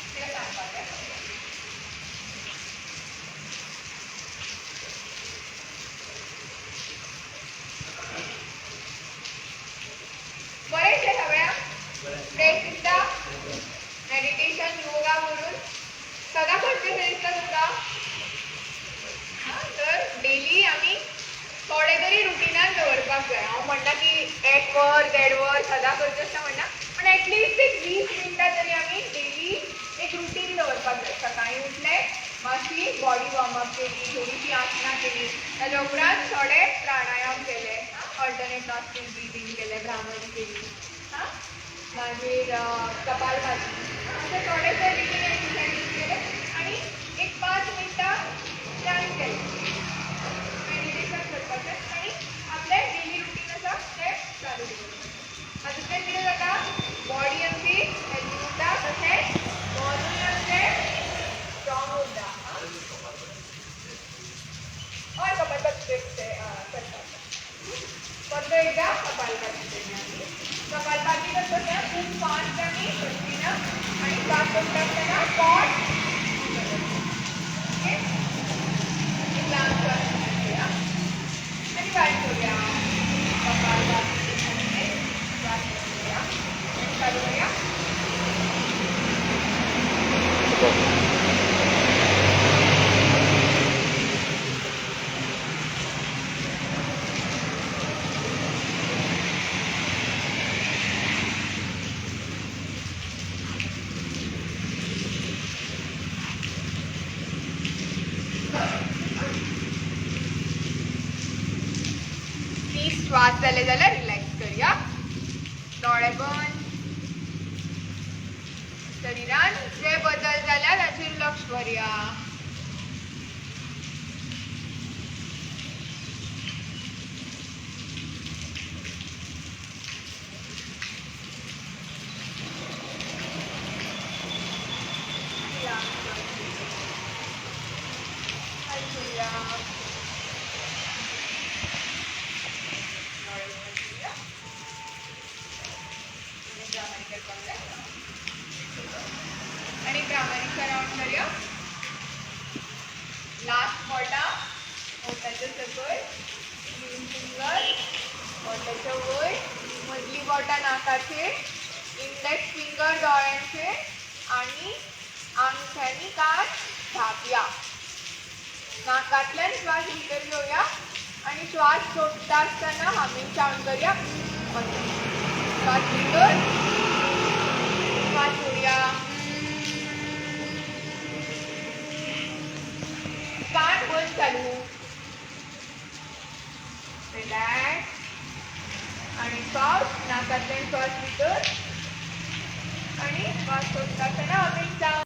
कितें सांगपाचें? बरें सगळ्यांक फ्रेश दिसता? मेडिटेशन योगा करून सदां करचें दिसता तुमकां? तर डेली आमी थोडे तरी रुटिनान दवरपाक जाय. हांव म्हणटा की 1 वर 1.5 वर सदां करचें अशें म्हणना, पण एटलिस्ट एक 20 मिनटां तरी आमी डेली एक रुटीन दवरपाक जाय. सकाळीं उठले, मातशी बॉडी वॉर्मअप केली, थोडीशी आसनां केली, ताच्या उपरांत थोडे प्राणायाम केले, ऑल्टरनेट नॉस्ट्रील ब्रिदींग केलें, भ्रामरी केली, हां, मागीर कपालभाती, अशें थोडेशे ब्रिदींग एक्सरसायजीस केले आनी एक 5 मिनटां ध्यान केलें, मेडिटेशन करपाचें आनी आपलें डेली रुटीन आसा तें चालू दवरपाचें. हातूंतल्यान कितें जाता, बॉडी आमची हेल्दी उरता, तशेंच मनूय आमचें स्ट्रॉंग उरता. हय, कपालभाती करपाचें. परत एकदां कपालभाती करया आमी. कपालभाती करता खूब फास्ट आमी करची ना आनी श्वास सोडटा आसतना पोट, ओके, एक लांब श्वास घेया आनी भायर सोडया. कपालभाती श्वास सोडया आनी चालू करूया. श्वास जाले जाल्यार रिलॅक्स करया. दोळे बंद. शरीरान जे बदल जाल्या ताचेर लक्ष भरया. आणि भ्रामरीचा राउंड करूया. लास्ट बोटा बोटाच्या सकयल, रिंग फिंगर बोटाच्या वयर, मदली बोटां नाकाचेर, इंडेक्स फिंगर दोळ्यांचेर आनी आंगठ्यांनी कान धांपया. नाकांतल्यान श्वास भितर घेवया आनी श्वास सोडटा आसतना हमिंग सावंड करया. श्वास भितर, श्वास सोडया. कान बंद चालू, रिलॅक्स आणि श्वास नाकांतल्यान श्वास भितर आनी श्वास सोडटा आसतना हमिंग सावंड.